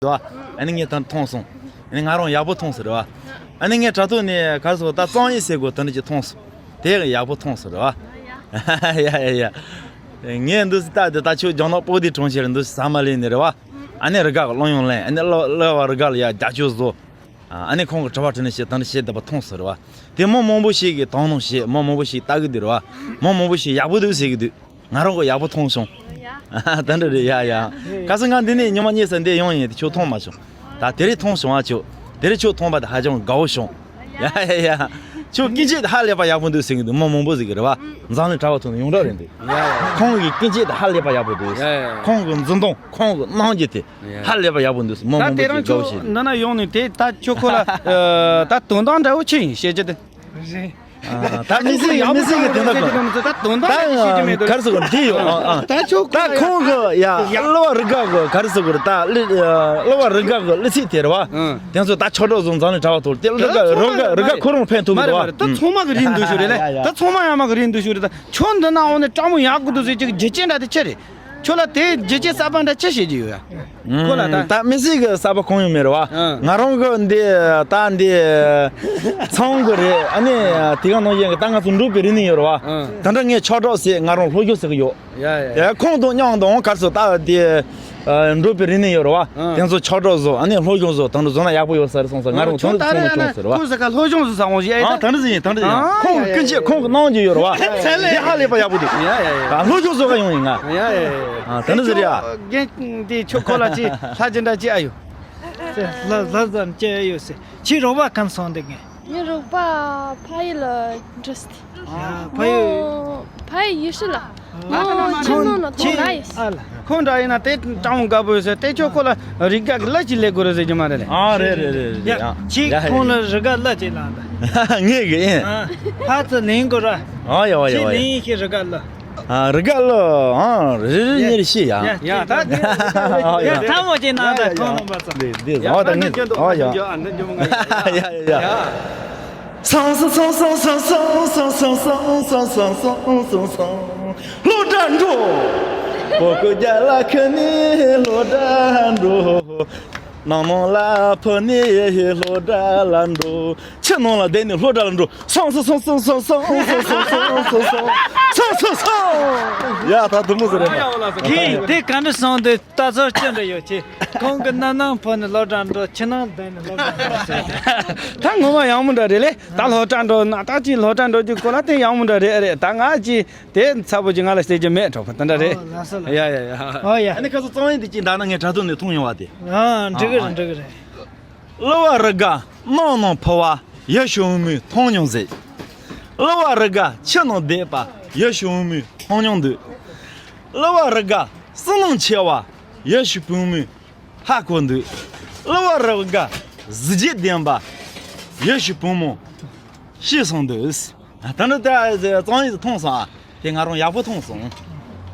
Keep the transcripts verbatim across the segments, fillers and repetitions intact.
འདུག་བ། ཨ་ནི་ངས་ད་མཐོང་སོང་། ཨ་ནི་ང་རང་ཡག་པོ་མཐོང་སོང་རེད་བ། ཨ་ནི་ངས་དྲ་ཐོག་ནས་ག་རེ་ཟེར་ད་གཙང་ཡིག་ཟེར་དགོས་དེ་འདྲ་ཅིག་མཐོང་སོང་། དེ་ཡག་པོ་མཐོང་སོང་རེད་བ། ཡ་ཡ་ཡ། ངས་འདུག་སེ་ལྟ་དེ་ད་ཁྱོད་རྒྱ་ནག་པོ་དེ་གྲོང་ཁྱེར་འདུག་སེ་ཟ་མ་ལེན་ནི་རེད་བ། ཨ་ནི་རི་ག་གི་གློག་ཡོང་ལེན་ཨ་ནི་གློ་གློ་བ་རི་ག་ལ་ཡ་རྒྱ་ཁྱོད་བཟོ། ཨ་ནི་ཁོང་གི་དྲི་བ་དྲིས་ནས་བཤད་དང་བཤད་བསྡད་པ་མཐོང་སོང་རེད་བ། དེ་མི་མང་པོ་ཞིག་གིས་དང་ནང་བཤད་མི་མང་པོ་ཞིག་ལྟ་གི་འདུག་རེད་བ། མི་མང་པོ་ཞིག་ཡག་པོ་འདུག་ཟེར་གི་འདུག་ང་རང་གི་ཡག་པོ་མཐོང་སོང་། ད་འདྲ་རེད་ཡ་ཡ། ག་ས་ང་འདི་ནས་ཉི་མ་གཉིས་ཙམ་འདི་ཡོང་ཡིན་དེ་ཁྱོད་མཐོང་མ་བྱུང་། ད་དེ་རིང་མཐོང་བྱུང་ཨ་ཁྱོད། དེ་རིང་ཁྱོད་མཐོང་པ་དེ་ཧ་ཅང་དགའ་བོ་བྱུང་། ཡ་ཡ་ཡ། ཁྱོད་སྐད་ཆ་དེ་ཧ་ལས་པ་ཡག་པོ་འདུག་ཟེར་གི་འདུག་མི་མང་པོ་ཟེར་གི་རེད་བ། འཛམ་གླིང་དྲ་བ་ཐོག་ནས་ཡོངས་གྲགས་རེད་འདུག་ཁོང་གི་སྐད་ཆ་དེ་ཧ་ལས་པ་ཡག་པོ་འདུག་ཁོང་གི་འཛིན་སྟངས་ཁོང་གི་གནང་རྒྱུ་དེ་ཧ་ལས་པ་ཡག་པོ་འདུག་མི་མང་པོ་ཅིག་དགའ་བོ་བྱེད་འདུག་འདི་ན་ཡོང་ནས་དེ་ད་ཁྱོད་ཁོ་ལ་ད་དོན་དག་འདྲ་བོ་ཆི་ཡིན་བཤད་རྒྱུ་དེ། ད་མི་སྲིད་མི་སྲིད་གི་དོན་དག་གོ། ད་དོན་དག་ཅིག་ཤེས་ཀྱི་མེད་འདུག་ག་རེ་ཟེར་དགོས་འདི་ཡོད། ད་ཁྱོད་ད་ཁོང་གི་ཡ་གློ་བ་རི་ག་གི་ག་རེ་ཟེར་དགོས་རེད་ད་གློ་བ་རི་ག་གི་གླུ་ཚིག་དེ་རེད་བ། དེ་ཚོ་ད་ཆོས་གྲོགས་ཚོ་འཛམ་གླིང་དྲ་བ་ཐོག་དེ་གླུ་ག་རི་ག་རི་ག་ཁོ་རང་ཕན་ཐོགས་མི་འདུག་བ། ད་ཚང་མ་གི་རིག་འདུག་ཞུ་རེད་ལེ། ད་ཚང་མ་ཡ་མ་གི་རིག་འདུག་ཞུ་རེད། ད་ཁྱོད་འདི་ན་འོང་ནས་སྤྲང་མོ་ཡག་གི་འདུག་ཟེར་ཅིག་རྒྱུ་རྐྱེན་འདྲ་དེ་ཆི་རེད། ཁྱོད་ལ་དེ་རྒྱུ་རྐྱེན་གསར་པ་འདྲ་ཅི་བྱེད་ཀྱི་ཡོད་ཡ། ཁོ་ལ་ད། ད་མི་སྲིད་གི་གསར་པ་གང་ཡང་མེད་རེད་བ། ང་རང་གི་འདི་ད་འདི་ཚང་གི་རེད་ཨ་ནི་དེ་ག་ནང་བཞིན་གི་ད་ང་ཚོ་འབྲོག་པའི་རིག་གནས་ཡོད་རེད་བ། ད་འདྲ་ངས་ཆོས་གྲོགས་ཟེར་ང་རང་སློབ་སྦྱོང་ཟེར་གི་ཡོད། ཡ་ཡ། ཁོང་དང་མཉམ་དུ་ག་རེ་ཟེར་ད་འདི་འབྲོག་པའི་རིག་གནས་ཡོད་རེད་བ། དེ་ཚོ་ཆོས་གྲོགས་བཟོ་ཨ་ནི་སློབ་སྦྱོང་བཟོ་ད་འདྲ་བཟོ་ན་ཡག་པོ་ཡོད་ས་རེད་སོང་ས་ང་རང་ཁྱོད་ད་ཚང་མ་ད་ཁྱོད་ཟེར་བ། ཁོང་ཟེར་ག་སློབ་སྦྱོང་བཟོ་ས་འོང་ཞིག་ཨེ་ད། ད་འདྲ་ཟེར་ཡིན་ད་འདྲ་ཟེར་ཡིན་ཁོང་གི་ཀུན་སྤྱོད་ཁོང་གི་གནང་རྒྱུ་ཡོད་རེད་བ། དེ་ཧ་ལས་པ་ཡག་པོ་འདུག་ཡ་ཡ་ཡ། སློབ་སྦྱོང་བཟོ་ག་ཡོང་ཡིན་ང་། ཡ་ཡ་ཡ། ད་འདྲ་ཟེར་ཡ། རྒན་འདི་ཁྱོད་ཁོ་ལ་ཅི་ལྷ་ཅི་འདྲ་ཅི་ཨ་ཡོད། ལྷ་ལྷ་ཙམ་ཅི་ཨ་ཡོད་ཟེར་ཁྱི་རོགས་པ་གང་སོང་འདུག་ངས། ངའི་རོགས་པ་ཕ་ཡུལ་ལ་འགྲོ་སྟེ། ཕ་ཡུལ། ཕ་ཡུལ་ཡུལ་ཤུལ་ལ། ཁོང་ཁྱིམ་ནང་ན་ཐོག་ལ་ཡིན། ཁོང་འདྲ་ཡིན་ན་དེ་སྤྲང་བོ་དགའ་པོ་ཡོད་ཟེར་དེ་ཁྱོད་ཁོ་ལ་རི་ག་གི་གླུ་ཅིག་ལེན་དགོས་རེད་ཟེར་གྱི་མ་རེད་ལེ། ཨ་རེད་རེད་རེད་རེད། ཡ་ཁྱེད་ཁོང་ལ་རི་ག་གླུ་ཅིག་ལེན་ད། ངས་གི་ཨེ། ཕར་ཚུར་ལེན་དགོས་ར། ཨ་ཡ་བ་ཡ་བ་ཡ། ཁྱེད་ལེན་ཤིག་རི་ག་གླུ། ཨ་རི་ག་གླུ་ཨ་རེ་རེ་གཉིས་རེ་ཤེས་ཡ། ཡ་ད་དེ་ཡ་ཐ་མོ་ཅིག་གནང་ད་ཁོང་རྣམ་པ་ཚོ། འདི་འདི་ཟ་བ་ད་ངས་ཨ་ཡ། ཡ་ཡ་ཡ། སང་སང་སང་སང་སང་སང་སང་སང་སང་སང་སང་སང་སང་སང་། སློབ་གྲྭ་འགྲོ། བོད་སྐད་རྒྱ་ལ་ཁ་ནས་སློབ་གྲྭ་འགྲོ། ནང་ནང་ལ་ཕོ་ནས་སློབ་གྲྭ་ལ་འགྲོ། ཕྱི་ནང་ལ་བསྡད་ནས་སློབ་གྲྭ་ལ་འགྲོ། སང་སང་སང་སང་སང་སང་སང་སང་སང་སང་། ཡ་ད་དུ་མོ་ཟེར་རེད། ཁྱེད་དེ་ག་འདྲ་སོང་དུས། ད་ཚོར་ཅི་འདྲ་ཡོད་ཅེ། ཁོང་གི་རྣ་ནང་ཕོ་ནས་སློབ་གྲྭ་འགྲོ་ཕྱི་ནང་བསྡད་ནས་སློབ་གྲྭ་འགྲོ་ཟེར་ཏེ། ད་ངོ་མ་ཡག་མོ་འདྲ་རེད་ལེ། ད་སློབ་གྲྭ་འགྲོ་ན་ད་ཅི་སློབ་གྲྭ་འགྲོ་རྒྱུ་ཁོ་ལ་དེ་ཡག་མོ་འདྲ་རེད་རེད། ད་ང་ཅི་དེ་ཚ་པོ་ཅི་ང་ལ་བཤད་རྒྱུ་མེད་གྲོགས་པོ་དེ་འདྲ་རེད། ཨོ་ལགས་སོ་ལགས། ཡ་ཡ་ཡ། ཨོ་ཡ། ཨ་ནི་ཁ་སང་གཙང་ཡིན་དེ་ཅི་འདྲ་ན་ངས་དྲ་ཐོག་ནས་མཐོང་ཡོང་བ་དེ། ཨ་འགྲིག་གི་རེད་འགྲིག་གི་རེད། གླུ་བ་རི་ག་ནང་ནང་ཕོ་བ་ཡ་ཞུ་མི་མཐོང་མྱོང་ཟེར། གླུ་བ་རི་ག་ཕྱི་ནང་བསྡད་པ་ཡ་ཞུ་མི་མཐོང་མྱོང་འདུག་གླུ་བ་རི་ག་བསོད་ནམས་ཆེ་བ་ཡ་ཞུ་བུ་མོས་ཧ་གོ་འདུག་གླུ་བ་རི་ག་གཟི་བརྗིད་ལྡན་པ་ཡ་ཞུ་བུ་མོ་ཤེས་སོང་འདུག་ད་ནི་ད་གཙང་ཡིན་མཐོང་སོང་ཨ། དེ་ང་རང་ཡག་པོ་མཐོང་སོང་།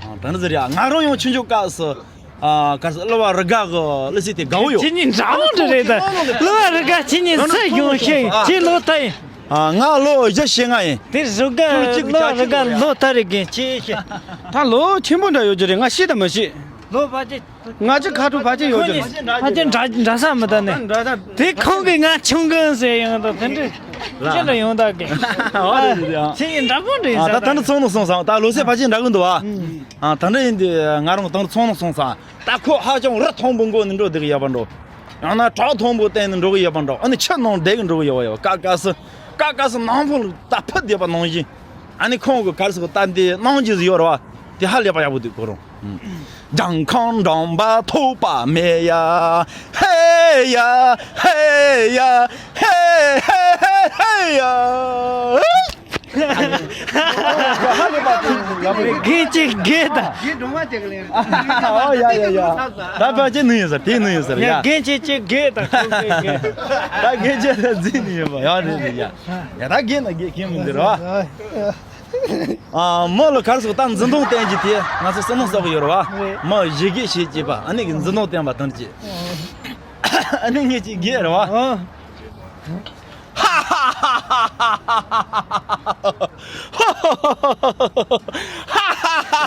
ཨ་ད་ནི་ཟེར་ཡ་ང་རང་ཡང་ཆུང་ཆུང་སྐབས་སུ་ཨ་ག་རེ་ཟེར་གླུ་བ་རི་ག་གི་གླུ་ཚིག་དེ་དགའ་བོ་ཡོད། ཁྱེད་གཉིས་འདྲ་མོ་འདྲ་རེད་ད། གླུ་བ་རི་ག་ཁྱེད་གཉིས་སུ་ཡོང་ཤེས་ཁྱེད་ལོ་ད་ཡིན། ཨ་ང་ལོ་བཞི་ཞེ་ལྔ་ཡིན། དེ་རི་ག་གླུ་བ་རི་ག་ལོ་ད་རེད་རྒན་ཁྱེད་ཤེས། ད་ལོ་ཆེན་པོ་འདྲ་ཡོད་ཀྱི་རེད་ང་ཤེས་དང་མ་ཤེས། ལོ་བ་ཅི། ང་ཅི་ཁ་ཐུག་ཕ་ཅི་ཡོད་ཀྱི་རེད། ཕ་ཅི་འདྲ་འདྲ་ས་མི་ད་ནི། འདྲ་ས། དེ་ཁོང་གིས་ང་ཆུང་གི་ཟེར་ཡོང་དང་དེ་འདྲ་ཅི་ལ་ཡོང་ད་གི། ཨོ་རེད་རེད་རེད། ཁྱེད་ཀྱི་འདྲ་པོ་འདྲ་ཡིན་ཨ་ས་ད་ད་ནི་ཚོང་ནང་སོང་ཙང་ད་ལོ་སེ་ཕ་ཅི་འདྲ་གི་འདུག་ཨ། ཨ་ད་འདྲ་ཡིན་དུས་ང་རང་ད་ཚོང་ནང་སོང་ཙང་ད་ཁོ་ཧ་ཅང་རི་མཐོན་པོ་མགོ་ནས་འགྲོ་བསྡད་གི་ཡོད་པ་འགྲོ། ཡང་ན་བྲག་མཐོན་པོ་བསྟན་ནས་འགྲོ་གི་ཡོད་པ་འགྲོ། ཨ་ནི་ཆུ་ནང་བསྡད་གི་འགྲོ་གི་ཡོད་པ་ཡོད་ཀ་ཀ་སི་ཀ་ཀ་སི་ནང་ཕོ་ལ་ད་ཕུ་བསྡད་པ་ནང་བཞིན། ཨ་ནི་ཁོང་གི་ག་རེ་ཟེར་གི་ད་འདི་གནང་རྒྱུ་ཟིག་ཡོད་རེད་བ། དེ་ཧ་ལས་པ་ཡག་པོ་འདུག་ཁོ་རང་། ལྗང་ཁང་འགྲམ་པ་ཐོགས་པ་མེད་ཡ། ཧེ་ཡ་ཧེ་ཡ་ཧེ་ཧེ་ཧེ་ཡ། ཧ་ལས་པ་ཡག་པོ་རེད། རྒན་གཅིག་རྒས་དང་། རྒན་སྒྲུང་མ་བྱེད་གི་ལེན། ཨ་ཡ་ཡ་ཡ། ད་ཕ་ཅི་ནུས་ཡོད་ཟེར་དེ་ནུས་ཡོད་ཟེར་ཡ། རྒན་གཅིག་གཅིག་རྒས་དང་ཁོང་གཅིག་རྒས། ད་རྒན་གཅིག་ད་འཛིན་ནུས་ཡོད་པ་ཡག་རེད་ཟེར་ཡ། ཡ་ད་རྒས་ན་རྒས་ཁྱིམ་མི་འདིར་བ། ཨ་མོ་ལ་ག་རེ་ཟེར་ད་འཛིན་སྟངས་བསྟན་གྱི་དེ་ང་ཚོ་བསམ་བློ་གསོག་གི་ཡོད་རེད་བ། མོ་ཞི་རྒོད་བྱེད་ཅེས་པ་ཨ་ནི་གི་འཛིན་སྟངས་བསྟན་པ་དང་ཅི། ཨ་ནི་ངེད་ཅིག་རྒས་རེད་བ། ཨ།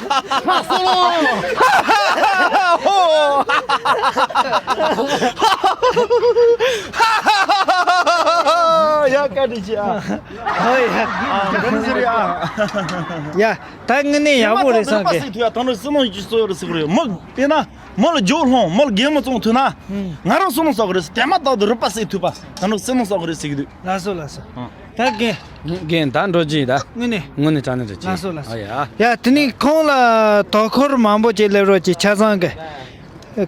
ཡ་བཀའ་དྲིན་ཆེ་ཨ། ཨ་འདི་ནི་ཟེར་ཡ། ཡ་ད་དངོས་གནས་ཡག་པོ་རེད་བསམ་གི། ད་ནི་སྲིད་ཐུ་ཡ་ད་ནི་སྲིད་ནང་ཡུལ་གྱི་སྲོལ་ཡོད་རེད་ཟེར་གི་རེད། མི་དེ་ན་མི་ལ་རྒྱུ་སློང་མི་ལ་རྒན་མི་བཙོང་ཐུབ་ན། ང་རང་སྲིད་ནང་སོག་གི་རེད་ཟེར། དེ་མ་ཐག་ཏུ་རུས་པ་སྲིད་ཐུབ་པ་ད་ནི་སྲིད་ནང་སོག་གི་རེད་ཟེར་གི་འདུག་ལགས་སོ་ལགས་སོ། ད་རྒན། རྒན་ད་འགྲོ་རྒྱུ་ཡིན་ད། དངོས་གནས། དངོས་གནས་དྲང་གནས་འགྲོ་རྒྱུ་ལགས་སོ་ལགས་སོ། ཨ་ཡ། ཡ་དེ་ནས་ཁོང་ལ་དོ་ཁུར་མང་པོ་ཅིག་སླེབས་རོགས་ཀྱི་ཆ་ཚང་གི།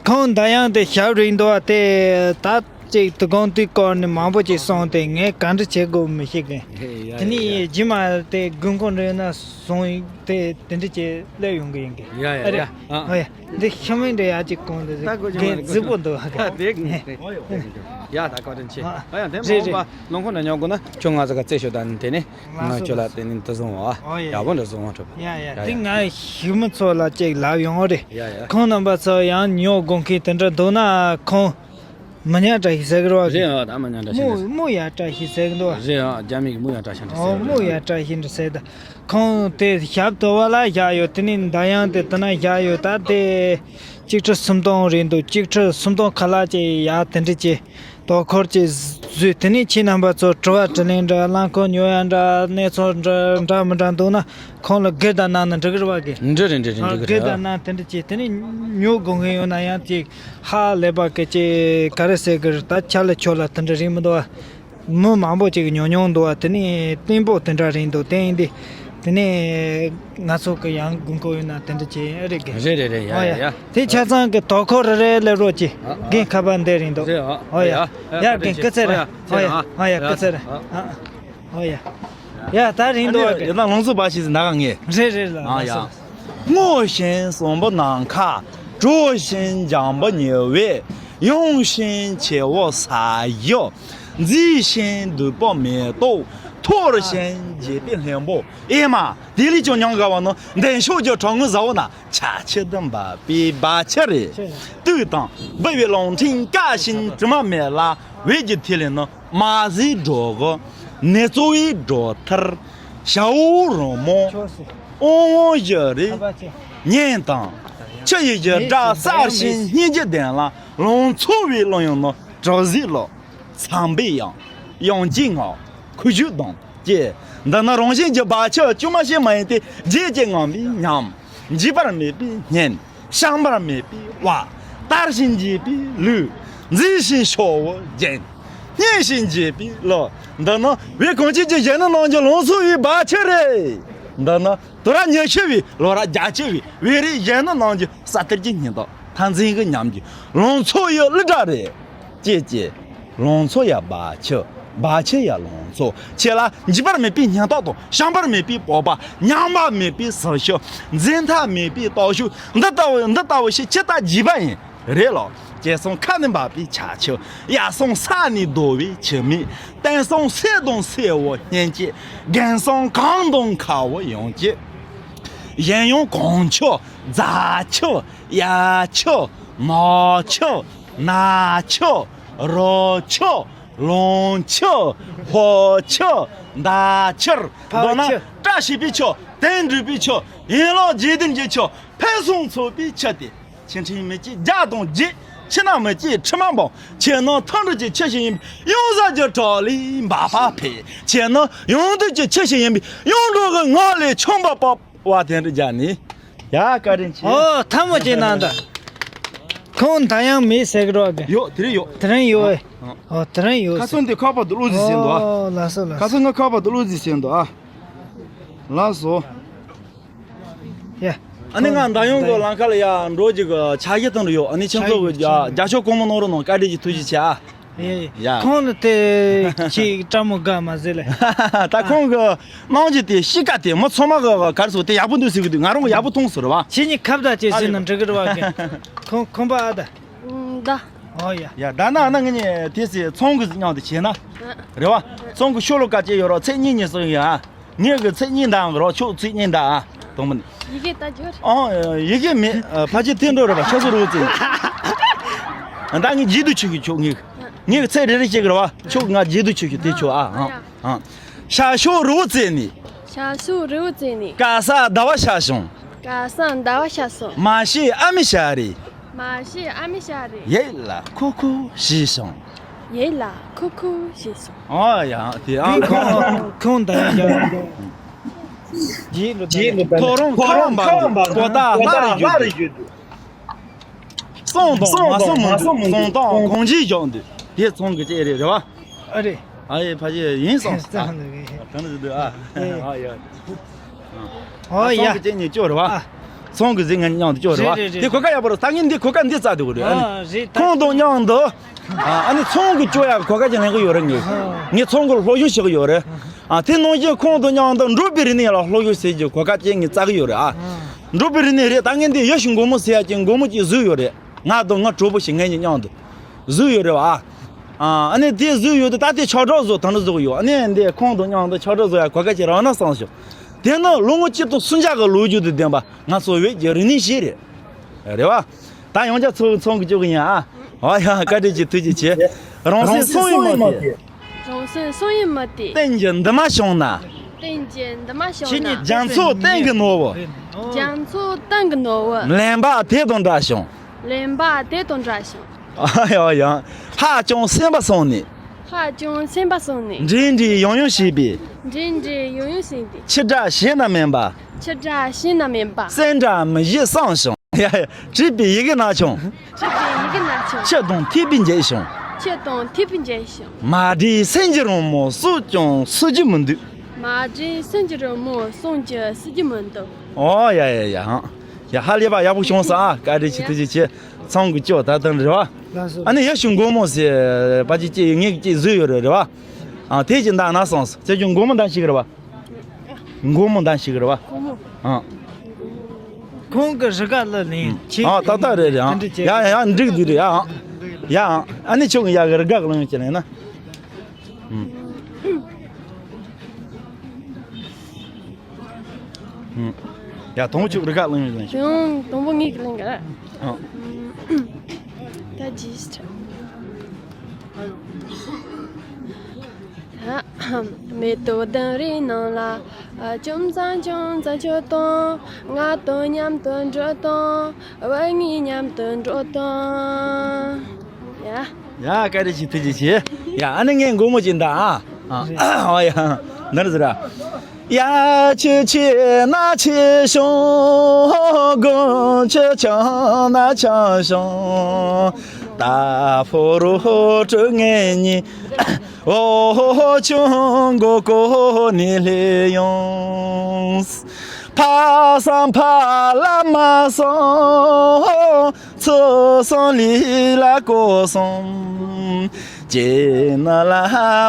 ཁོང་ད་ཡང་དེ་ཞབས་རིང་འདུག་བ་དེ་ད་ཅིག་དུ་དགོང་དུས་སྐོར་ནས་མང་པོ་ཅིག་སོང་སྟེ་ངས་ག་འདྲ་བྱེད་དགོས་མི་ཤེས་གི། ཡ་དེ་ནས་ཡ་རྗེས་མ་དེ་དགོས་མཁོ་འདྲ་ཡོད་ན་སོང་དེ་དེ་འདྲ་བྱེད་སླེབས་ཡོང་གི་ཡིན་གི། ཡ་ཡ་ཨ་རེད། ཡ་ཨ། ཨོ་ཡ། འདི་ཤི་མིན་འདྲ་ཡ་གཅིག་གོང་དུ་ད་གོ་ཅི་མ་རེད། རྫིག་པོ་འདུག་ཨ། ད་དེ་ཡ་ད་བཀའ་དྲིན་ཆེ། ཨ་ཡ་དེ་རེད་མ་རེད། ལོང་ཁོ་ན་ཉོ་དགོས་ན་ཁྱོད་ང་ཚོ་ག་རྩེ་ཤོད་ད་ནི་དེ་ནི་ང་ཁྱོད་ལ་དེ་ནི་དུ་བཟུང་བ་ཨོ་ཡ་ཡག་པོ་འདྲ་བཟུང་བ་ཐུབ། ཡ་ཡ་དེ་ང་ཞིག་མི་ཚོ་ལ་ཅིག་ལབ་ཡོང་རེད། ཡ་ཡ་ཁོང་རྣམ་པ་ཚོ་ཡང་ཉོ་དགོས་མཁན་དེ་འདྲ་འདུག་ན་ཁོང་མི་ཉག་བཀྲ་ཤིས་ཟེར་གི་རེད་བ། རེད་ཨ། ད་མི་ཉག་བཀྲ་ཤིས་མོ་རེད། མོ་ཡ་བཀྲ་ཤིས་ཟེར་གི་འདུག་བ། རེད་ཨ། རྒྱ་མི་གི་མོ་ཡ་བཀྲ་ཤིས་འདྲ་ཟེར་གི་རེད། མོ་ཡ་བཀྲ་ཤིས་འདྲ་ཟེར་ད། ཁོང་དེ་ཞབས་དོ་བ་ལ་བཞག་ཡོད། དེ་ནས་མདའ་ཡང་དེ་དེ་ན་བཞག་ཡོད། ད་དེ་གཅིག་ཁྲི་སུམ་སྟོང་རེད་འདུག་གཅིག་ཁྲི་སུམ་སྟོང་ཁ་ལག་ཅིག་ཡ་དེ་འདྲ་ཅིག་དོ་ཁུར་ཅིག་བཟོས། དེ་ནས་ཁྱེད་རྣམ་པ་ཚོ་དྲི་བ་དྲིས་ལན་འདྲ་རླངས་འཁོར་ཉོ་ཡ་འདྲ་གནས་ཚུལ་འདྲ་འདྲ་མི་འདྲ་འདུག་ན་ཁོང་ལ་སྒེར་དང་གནང་ན་འགྲིག་གི་རེད་བ་གི། འགྲིག་རེད་འགྲིག་རེད་འགྲིག་གི་རེད། སྒེར་དང་གནང་དེ་འདྲ་ཅིག་དེ་ནས་ཉོ་དགོས་མཁན་ཡོད་ན་ཡང་ཅིག་ཧ་ལས་པ་གི་ཅིག་ག་རེ་ཟེར་གི་རེད། ད་ཆ་ལ་ཆོ་ལ་དེ་འདྲ་རེད་མི་འདུག་བ། མི་མང་པོ་ཅིག་ཉོ་མྱོང་འདུག་བ། དེ་ནས་བརྟན་པོ་དེ་འདྲ་རེད་འདུག་དེ་ཡིན་དུས་དེ་ནས་ང་ཚོ་གི་ཡང་དགོས་མཁོ་ཡོད་ན་དེ་འདྲ་ཅིག་ཨེ་རེད་གི། རེད་རེད་རེད། ཡ་ཨོ་ཡ་ཡ་ཡ། དེ་ཆ་ཚང་གི་དོ་ཁུར་རེ་རེ་སླེབས་རོགས་གྱིས། ཨ་ཨ། རྒན་ཁ་པར་འདི་རེད་འདུག་རེད་ཨ། ཨོ་ཡ་ཨ་ཡ། ཡ་རྒན་སྐུ་ཚེ་རེད། ཨོ་ཡ་ཨོ་ཡ་སྐུ་ཚེ་རེད། ཨ་ཨོ་ཡ། ཡ་ད་རེད་འདུག་བ་གི། ཡ་ད་ལང་ཚོ་བ་ཞིག་ཟིན་ད་ག་ངེས། རེད་རེད་ལ་ཨ་ཡ། ལགས་སོ། སྔོ་ཞིང་སྲོང་པོ་ནམ་མཁའ། དྲོ་ཞིང་འཇམ་པོ་ཉི་འོད། ཡངས་ཤིང་ཆེ་བོ་ས་གཞི། མཛེས་ཤིང་དུད་པ་མེ་ཏོག་མཐོ་རུ་ཞིང་རྒྱས་པའི་ལྷུན་པོ། ཨེ་མ། དེ་ལས་ཀྱང་ཉམས་དགའ་བ་ནི་འདན་ཤོག་གི་གྲང་ངུ་ཟ་བོ་ན་ཆ་ཆེ་དུ་འབབ་པའི་བ་ཕྱི་རེད། དུག་དང་འབུ་བའི་རླུང་འཕྲིན་བཀག་ཞིང་དྲི་མ་མེད་ལ་འོད་ཀྱི་ཐིག་ལེ་ནི། མ་ཟིན་སྒྲོ་གི་ནི་གཙོ་བོའི་སྒྲོ་ཐར། ཞ་འོ་རོང་མོ། ཨོང་ཨོང་བཞུ་རེ། ཉན་དང་། ཆུ་ཡི་བཞུར་སྒྲ་གསར་ཞིང་སྙན་འཇེབས་ལྡན་ལ། ལང་ཚོ་བའི་གླུ་དབྱངས་ནི་གྲགས་གཟིགས་ལོ། ཚངས་པའི་དབྱངས། དབྱངས་ཀྱི་ངག་ཁུ་བྱུག་དང་བཅས། འདི་ནི་རང་བཞིན་གྱི་བ་ཕྱི་དཀྱུས་མ་ཞིག་མ་ཡིན་ཏེ། བརྗིད་ཀྱིས་ངང་པའི་ཉམས། འཇིགས་པར་མེད་པའི་སྙན། བཤང་བར་མེད་པའི་བ། དར་ཞིང་རྒྱས་པའི་ལུས། མཛེས་ཤིང་ཤོག་བུ་རྒྱན། སྙན་ཞིང་འཇེབས་པའི་གླུ། འདི་ནི་བོད་གངས་ཅན་གྱི་གཞོན་ནུ་རྣམས་ཀྱི་ལང་ཚོ་བའི་བ་ཕྱི་རེད། འདི་ནི་དུས་རབས་ཉི་ཤུ་བའི་ལོ་རབས་བརྒྱད་ཅུ་བའི་བོད་རིགས་གཞོན་ནུ་རྣམས་ཀྱི་ས་གཏེར་གྱི་སྙིང་སྟོབས། མཐའ་མཚན་གྱི་ཉམས་ཀྱི་ལང་ཚོ་ཡི་གླུ་སྒྲ་རེད། ཅེས་ཀྱེ། ལང་ཚོ་ཡ་བ་ཕྱི། བ་ཕྱི་ཡ་ལང་ཚོ། ཁྱེད་ལ་འཇིགས་པར་མེད་པའི་སྙིང་སྟོབས་དང་། བཤང་བར་མེད་པའི་སྤོབས་པ། ཉམས་པ་མེད་པའི་ཟིལ་ཤུགས། འཛད་མཐའ་མེད་པའི་སྟོབས་ཤུགས། འདི་ལྟ་བུ་འདི་ལྟ་བུ་ཞིག་ཅི་ལྟར་བགྱིས་པ་ཡིན། རེད་ལོ། ཅེས་གསུངས་ཁ་ནས་འབབ་པའི་ཆར་ཆུ། ཡར་སོང་ས་ནས་རྡོ་བའི་ཆུ་མིག། སྟེང་སོང་སེར་དང་སེར་བོ་སྙན་བཅས། རྒན་སོང་གངས་དང་ཁ་བོ་ཡངས་བཅས། གཞན་ཡང་གངས་ཆུ། རྫ་ཆུ། གཡའ་ཆུ། ནགས་ཆུ། ནགས་ཆུ། རི་ཆུ། ལུང་ཆུ། ཧོ་ཆུ། མདའ་ཆུར། མདོར་ན་བཀྲ་ཤིས་པའི་ཆུ། དོན་འགྲུབ་པའི་ཆུ། ཡན་ལག་བརྒྱད་ལྡན་གྱི་ཆུ། ཕུན་སུམ་ཚོགས་པའི་ཆུ་སྟེ། ཆུ་ཕྲན་མི་སྐྱེ་རྒྱ་དང་རྗེ། ཆུ་ནག་མི་སྐྱེ་དྲི་མ་འབབ། ཆུ་ནི་མཐའ་འགྲོ་གྱི་ཆུ་ཞིག་ཡིན་པས་ཡང་ཟག་གི་བྲག་ལས་འབབ་པ་འཕེལ། ཆུ་ནི་ཡང་དུས་ཀྱི་ཆུ་ཞིག་ཡིན་པས་ཡང་འགྲོ་གི་ངང་ལས་ཆུ་འབབ་པ། བ་དན་རི་རྒྱ་ནི། ཡ་བཀའ་དྲིན་ཆེ། ཨོ་ཐལ་མོ་ཅིག་གནང་དང་། ཁོང་ད་ཡང་མི་ཟེར་གི་རོགས་གི། ཡོད་དེ་རིང་ཡོད། དེ་རིང་ཡོད། ཨོ་དེ་རིང་ཡོད། ཁ་སང་དེ་ཁ་པར་དུ་བླུགས་ཟིན་ཟིན་འདུག་ཨ། ཨོ་ལགས་སོ་ལགས་ཁ་སོ། སང་ང་ཁ་པར་དུ་བླུགས་ཟིན་ཟིན་འདུག་ཨ། ལགས་སོ། ཡ། ཨ་ནི་ང་མདའ་ཡོང་གི་ལམ་ཁ་ལ་ཡ་འགྲོ་རྒྱུ་གི་ཆ་ཤས་དང་རུ་ཡོད། ཨ་ནི་ཁྱེད་ཚོ་གི་རྒྱ་རྒྱ་ཤོག་གང་མང་གནང་རོགས་གནང་། བཀའ་དྲིན་གྱི་ཐུགས་རྗེ་ཆེ་ཨ། ཡ། ཁོང་ལ་དེ་ཅིག་བཀྲ་མོ་དགའ་མ་ཟེར་ལེ། ད་ཁོང་གི་གནང་རྒྱུ་དེ་གཤིས་ཀ་དེ་མི་ཚང་མ་གི་ག་རེ་ཟེར་དེ་ཡག་པོ་འདུག་ཟེར་གི་འདུག་ང་རང་གི་ཡག་པོ་མཐོང་སོང་རེད་བ། ཁྱེད་གཉིས་ཁ་བརྡ་བྱེད་ཟེར་ན་འགྲིག་གི་རེད་བ་གི། ཁོང་ཁོང་པ་ཨ་ད། ད། ཨོ་ཡ། ཡ་ད་ན་ཨ་ན་ངེད་གཉིས་དེ་ཟེར་ཚོང་གི་མཉམ་དུ་བྱས་ན། རེད་བ། ཚོང་གི་ཤོ་ལོ་ཀ་ཅེ་ཡོད་རོགས་ཚེས་གཉིས་ཉིན་སོང་ཡ། ངེད་ཀྱི་ཚེས་གཉིས་འདའ་གི་རོགས་ཁྱོད་ཚེས་གཉིས་འདའ་ཨ། དང་པོ་ནི། ཡི་གེ་ལྟ་རྒྱུ་རེད། ཨང་ཡི་གེ་མེད། ཕལ་ཆེར་འཐེན་འགྲོ་རེད་པ། ཤ་སོ་རུ་ཙེ། ད་ངས་རྗེས་སྡུད་ཆུ་ཤུ་ཆོག་ངས། ངས་ཚེ་རེ་རེ་བྱེད་གི་རེད་བ། ཁྱོད་ང་རྗེས་སྡུད་ཆུ་ཤུ་དེ་ཆོག་ཨ། ཨང་ཨང་། ཤ་ཤོ་རུ་ཙེ་ནི། ཤ་ཤོ་རུ་ཙེ་ནི། ག་ས་ཟླ་བ་ཤ་བྱུང་། ཁ་སང་ཟླ་བ་ཤར་སོང་། མ་ཤེས་ཨ་མི་ཤ་རེད། མ་ཤེས་ཨ་མི་ཤ་རེད། ཡིད་ལ་ཁུ་ཁུ་ཞེས་སོང་། ཡིད་ལ་ཁུ་ཁུ་ཞེས་སོང་། ཨོ་ཡ་དེ་ཨང་ཁོང་ཁོང་ད་ཡ་ཡ། ཐོ་རངས་ཁ་བ་འབབ་འདུག་པོ་ཏ་སླར་རྒྱུ་འདུག་གསུངས་དང་མ་གསུངས་མི་འདུག་གསུངས་དང་གང་ཅིའི་བཞག་འདུག་དེ་ཚང་གི་ཅེས་རེད་རེད་བ། ཨ་རེད། ཨ་ཡེ་ཕ་ཡེ་ཡིན་སོང་། ཨ་གང་ནས་འདུག་ཨ། ཨ་ཡ། ཨོ་ཡ། ཚང་གི་ཅེས་ཉིད་སྐྱོ་རེད་བ། ཚང་གི་ཟིག་ངས་མཉམ་དུ་སྐྱོ་རེད་བ། རེད་རེད་རེད། དེ་གོ་སྐབས་ཡག་པོ་རེད། ད་ངས་འདི་གོ་སྐབས་འདི་བཙལ་འདུག་རེད། ཨ་ནི་རེད། ཁོང་དང་མཉམ་དུ། ཨ་ནི་ཚང་གི་སྐྱོ་ཡག་གོ་སྐབས་ཅིག་ལེན་གི་ཡོད་རེད། ངས་ངས་ཚང་གི་སློབ་སྦྱོང་བྱེད་གི་ཡོད་རེད། ཨ་དེ་ནང་བཞིན་ཁོང་དང་མཉམ་དུ་འབྲོག་པའི་རིག་གནས་ལ་སློབ་སྦྱོང་བྱེད་རྒྱུ་གོ་སྐབས་ཅིག་ངས་བཙལ་གི་ཡོད་རེད། ཨ་འབྲོག་པའི་རིག་གནས་རེད། ད་ངས་འདི་ཡ་ཤུ་མགོ་མོ་ཟེར་ཡག་ཅིག་མགོ་མོ་ཅིག་བཟོས་ཡོད་རེད། ང་དང་ང་གྲོགས་པོ་ཞིག་ངེད་གཉིས་མཉམ་དུ་བཟོས་ཡོད་རེད་བ། ཨ་ཨ་ནི་དེ་བཟོས་ཡོད་དུས་ད་དེ་ཆོས་གྲོགས་བཟོ་དང་འདྲ་བཟོ་གི་ཡོད། ཨ་ནི་འདི་ཁོང་དང་མཉམ་དུ་ཆོས་གྲོགས་བཟོ་ཡག་གོ་སྐབས་ཅིག་རག་ན་བསམ་བྱུང་། དེ་ནི་ལོ་ངོ་གཅིག་དང་སུམ་བརྒྱ་གི་ལོ་རྒྱུས་དང་ལྡན་པ་ང་ཚོ་བོད་ཀྱི་རིག་གནས་ཤིག་རེད། རེད་བ། ད་ཡང་བསྐྱར་ཚོ་ཚོང་གི་བཅུག་གི་ཡིན་ཨ། ཨ་ཡ་བཀའ་དྲིན་ཆེ་ཐུགས་རྗེ་ཆེ། རང་སེམས་སོང་ཡིན་མ་དེ། རང་སེམས་སོང་ཡིན་མ་དེ། སྟེང་གི་འདུན་མ་བྱུང་ན། སྟེང་གི་འདུན་མ་བྱུང་ན། རྒྱ་མཚོ་སྟེང་གི་ནོར་བུ། རྒྱ་མཚོ་སྟེང་གི་ནོར་བུ། ལེན་པ་དེ་དང་འདྲ་བྱུང་། ལེན་པ་དེ་དང་འདྲ་བྱུང་། ཨ་ཡ་ཡ། ཧ་ཅང་སེམས་པ་སོང་ནས། ཧ་ཅང་སེམས་པ་སོང་ནས། འདྲེ་འདྲེ་ཡང་ཡང་བྱས་པའི། འདྲེ་འདྲེ་ཡང་ཡང་བྱས་ཏེ། ཕྱི་དགྲ་གཞན་ན་མིན་པ། ཕྱི་དགྲ་གཞན་ན་མིན་པ། སེམས་དགྲ་མི་བཞེད་བསམ་བྱུང་། ཡ་ཡ། བྲིས་པའི་ཡི་གེ་ན་བྱུང་། བྲིས་པའི་ཡི་གེ་ན་བྱུང་། ཆུ་དང་འཐིགས་པའི་འཇིགས་བྱུང་། ཆུ་དང་འཐིགས་པའི་འཇིགས་བྱུང་། མ་བྲིས་སེམས་ཀྱི་རང་མོ་སུས་ཀྱང་སུ་རྒྱུ་མི་འདུག་མ་བྲིས་སེམས་ཀྱི་རང་མོ་སུས་ཀྱང་སུ་རྒྱུ་མི་འདུག་ཨོ་ཡ་ཡ་ཡ་ཧང་། ཡ་ཧ་ལས་པ་ཡག་པོ་བྱུང་སོང་ཨ། བཀའ་དྲིན་ཆེ་ཐུགས་རྗེ་ཆེ། ཚང་གི་སྐྱོ་ད་དང་རེད་བ། ལགས་སོ། ཨ་ནི་ཡ་ཤུ་མགོ་མོ་ཟེར་པ་ཅིག་ཅིག་ངས་ཅིག་བཟོས་ཡོད་རེད་རེད་བ། ཨ་དེ་ཅིག་འདང་ན་སོང་སོ། ཁྱེད་ཀྱི་མགོ་མོ་འདང་ཞིག་རེད་བ། མགོ་མོ་འདང་ཞིག་རེད་བ། ཨ། ཁོང་གི་རི་ག་ལ་ལེན་ཁྱེད་ཨ་ཏག་ཏག་རེད་རེད་ཨ། དེ་འདྲ་བྱས། ཡ་ཡ་ཡ་འགྲིག་འདུག་རེད་ཨ། ཡ་ཨ་ནི་ཁྱོད་ཀྱི་ཡ་གི་རི་ག་ལ་ཡོང་ཅི་ལེན་ན། ཨུམ། ཨུམ། ཡ་དང་པོ་ཁྱོད་རི་ག་ལེན་ཡོང་ལེན་ཤོག་དང་དང་པོ་ངས་ཀྱི་ལེན་ག་ཨ། ད་ཇི་སྟ། མེ་ཏོག་ལྡུམ་རའི་ནང་ལ། ཅུང་ཙམ་ཅུང་ཙམ་ཁྱོད་དང་། ང་དང་མཉམ་དུ་འགྲོ་དང་། བུ་གཉིས་མཉམ་དུ་འགྲོ་དང་། ཡ། ཡ་བཀའ་དྲིན་ཆེ་ཐུགས་རྗེ་ཆེ། ཡ་ཨ་ནི་ངས་མགོ་མོ་ཅིག་འདང་ཨ། ཨ་ཡ་འདི་ཟེར་ར། ཡ་ཆེ་ཆེ་ན་ཆེ་ཤོང་། དགུང་ཆེ་ཆུང་ན་ཆུང་ཤོང་། ད་ཕོ་རོ་དྲུག་ངེད་གཉིས། འོ་ཆུང་མགོ་ཀོ་ནས་སླེབས་ཡོང་། ཕ་སང་ཕ་ལ་མ་སོང་། ཚུར་སོང་ལི་ལ་ཀོ་སོང་། ཅེ་ན་ལ་